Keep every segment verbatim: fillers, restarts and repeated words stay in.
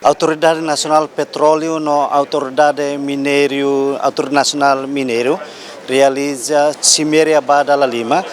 Autoridade Nasionál Petróleu no Autoridade Minériu, Autoridade Nasionál Minériu, realiza simeira ba dala lima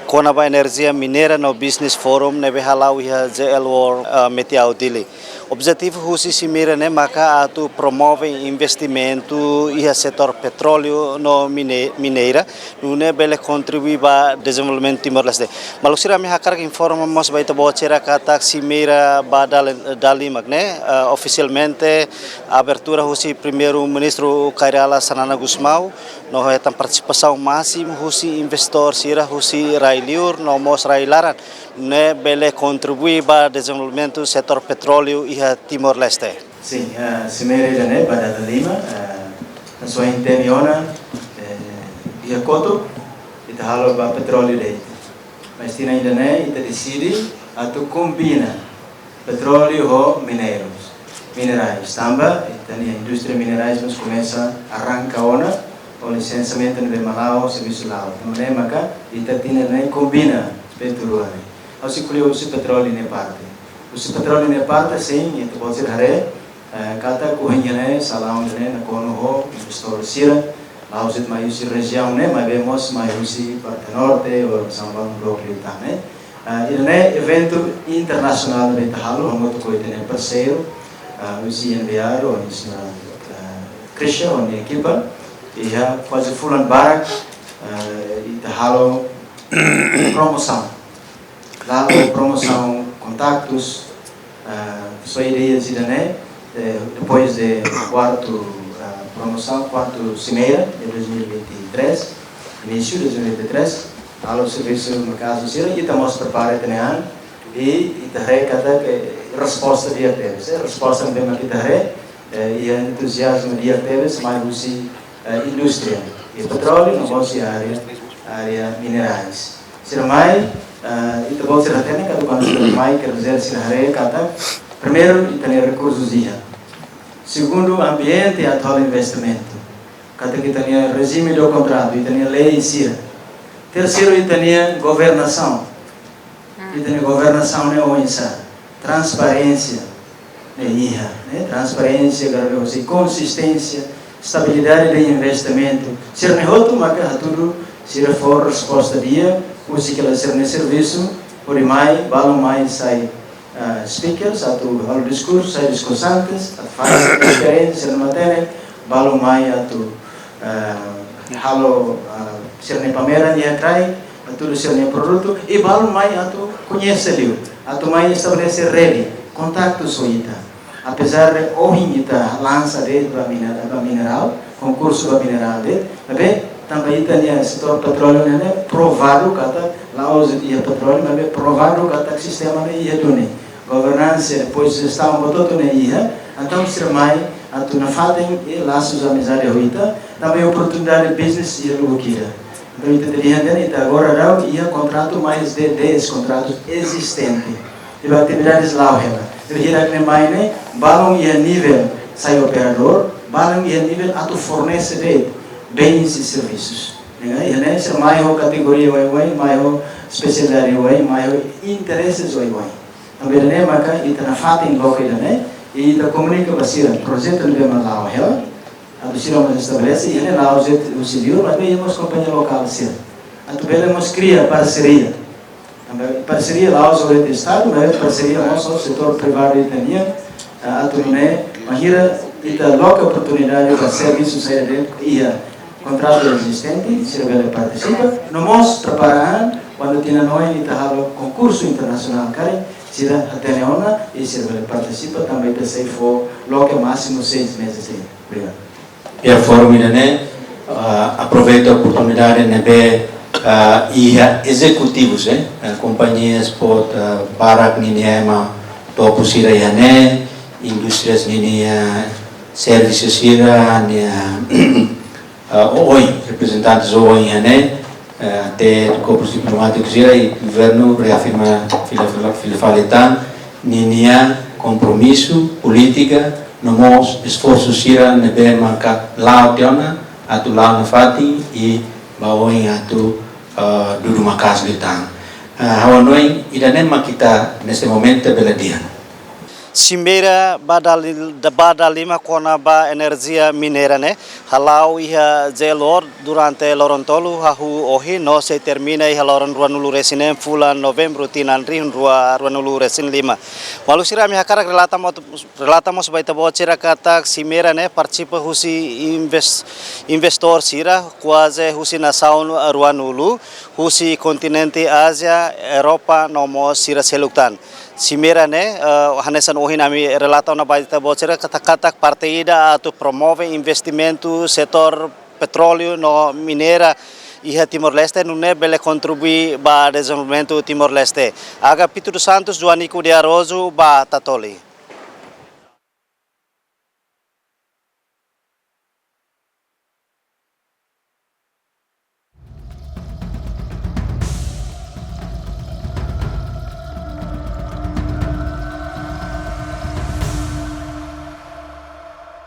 kona-ba enerjia mineira no business forum ne'ebé hala'o iha J L World, ah, Metiaw Dili. Objetivu husi simeira ne'e maka atu promove investimentu iha setór petróleu no mine-, mineira, nune'e bele kontribui ba dezenvolvimentu Timor-Leste. Maluk sira, ami hakarak informa mós ba ita-boot sira katak simeira ba dal-, dala lima ne'e, eh, ofisialmente abertura husi Primeiru-Ministru Kay Rala Xanana Gusmão, no hetan partisipasaun másimu husi investidór sira husi rai-liur no mós rai-laran, ne'e bele kontribui ba dezenvolvimentu setór petróleu iha Timor-Leste. Sin, ah, simeira ida-ne'e ba dala lima, ah, hanesan ohin temi ona, eh, iha kotuk, ita halo ba petróleu de'it. Mas tinan ida-ne'e, ita deside atu kombina petróleu ho mineirus, minerais. Tanba, ita-nia indústria minerais mós komesa arranka ona, ho lisensiamentu ne'ebé mak la'o, servisu la'o. Tanba ne'e maka, ita tinan ne'e kombina feto rua ne'e. Ha'u sei ko'alia husi petróleu nia parte. Husi petróleu nia parte, sin, ita-boot sira haree, eh, katak ohin ne'e, salaun ne'e, nakonu ho, investidór sira, la'ós de'it mai husi rejiaun ne'e, maibé mós mai husi parte norte, ou São Paulo, bloku liután ne'e. Ah, ida-ne'e eventu internasionál ne'ebé ita halo, hamutuk ho ita-nia parseiru, ah, husi I N B R, ho señora, ah, Krisha, ho nia ekipa, iha kuaze fulan barak, ah, ita halo promosaun. La'o promosaun kontaktus, ah, só ideia ida-ne'e, eh, depois de kuartu, ah, promosaun, kuartu simeira de dois mil e vinte e três, inísiu dois mil e vinte e três, halo servisu maka'as sira, ita mós prepara ita-nia an, i ita haree katak resposta di'ak tebes, eh, resposta ne'ebé mak ita haree, eh, iha entuziazmu di'ak tebes, mai husi, eh, indústria, iha petróleu, no mós iha área, área minerais. Sira mai, eh, ita-boot sira hatene katak kuandu sira mai, quer dizer, sira haree katak, primeiru, ita-nia rekursus iha. Segundu, ambiente atu halo investimentu. Katak ita-nia rejime de kontratu, ita-nia lei sira. Terseiru, ita-nia governasaun. Ita-nia governasaun ne'e oinsá? Transparénsia ne'e iha, ne'e? Transparénsia, garantia, konsisténsia, estabilidade de investimentu. Sira-ne'e hotu maka hatudu, sira fó resposta di'ak, husik hela sira-nia servisu, hodi mai, balun mai sai, ah, speakers, atu halo diskursu, sai diskursantes, atu fahe esperiénsia sira-nia matenek, balun mai atu, ah, halo, ah, sira-nia pameran iha kraik, atu hatudu sira-nia produtu, i balun mai atu koñese liu, atu mai estabelese rede, kontaktu ho ita. Apezar de ohin ita lansa de'it ba minera-, ba minerál, konkursu ba minerál de'it, maibé tanba ita-nia setór petróleu ne'e provadu katak la'ós de'it iha petróleu, maibé provadu katak sistema ne'e iha duni. Governansa, depois jestaun, buat hotu ne'e iha, entaun sira mai atu nafatin i lasus amizade ho ita, tanba oportunidade business iha lubuk ida. Entaun ita dehan de'it, ita agora daudaun iha kontratu mais de dez kontratus ezistente. Iha atividades la'o hela. Entaun hirak ne'e mai ne'e, balun iha nivel sai operadór, balun iha nivel atu fornese de'it bens i servisus. Ne'e, iha ne'e sira mai ho kategoria oioin, mai ho espesialidade oioin, mai ho interese oioin. Tanba ne'e maka ita nafatin loke ida-ne'e, i ita komunika ba sira projetu ne'ebé mak la'o hela, atu sira mós estabelese, i ne'e la'ós de'it husi liur, maibé iha mós kompañia lokál sira. Atu bele mós kria parseria. Tanba parseria la'ós ho Estadu, maibé parseria mós ho setór privadu ita-nian, ah, atu nune'e, bainhira ita loke oportunidade ba servisu saida de'it iha kontratu ezistente, sira bele partisipa, no mós prepara an, kuandu tinan oin ita halo konkursu internasionál karik, sira hatene ona, i sira bele partisipa, tanba ita sei fó loke másimu seis meses de'it. Obrigadu. Iha fórum ida-ne'e, ah, aproveita oportunidade ne'ebé, ah, iha ezekutivus, eh, ah, kompañia sport, ah, barak ninia ema topu sira iha ne'e, indústrias ninia servisu sira, nia, ah, oioin, reprezentantes oioin iha ne'e, eh, até korpus diplomátiku sira i governu reafirma fila, fila, fila fali tan ninia kompromisu, polítika, no mós esforsu sira ne'ebé maka la'o tiha ona, atu la'o nafatin i ba oin atu, eh, dudu maka'as liután. Eh, ha'u hanoin ida-ne'e mak ita neste momento bele dehan. Simeira ba dali-, ba dala lima kona-ba enerjia mineira ne'e hala'o iha J L O durante loron tolu hahú ohin no sei termina iha loron ruanulu-resin-neen fulan Novembru tinan rihun rua ruanulu-resin-lima. Maluk sira, ami hakarak relata mot-, relata mós ba ita-boot sira katak simeira ne'e partisipa husi inves-, investór sira kuaze husi nasaun ruanulu, husi kontinente Ázia, Europa no mós sira seluk tan. Simeira ne'e, eh, hanesan ohin ami relata ona ba ita-boot sira katak, katak parte ida atu promove investimentu setór petróleu no mineira iha Timor-Leste, nune'e bele kontribui ba dezenvolvimentu Timor-Leste. Agapito dos Santos, Joanico de Araújo, ba Tatoli.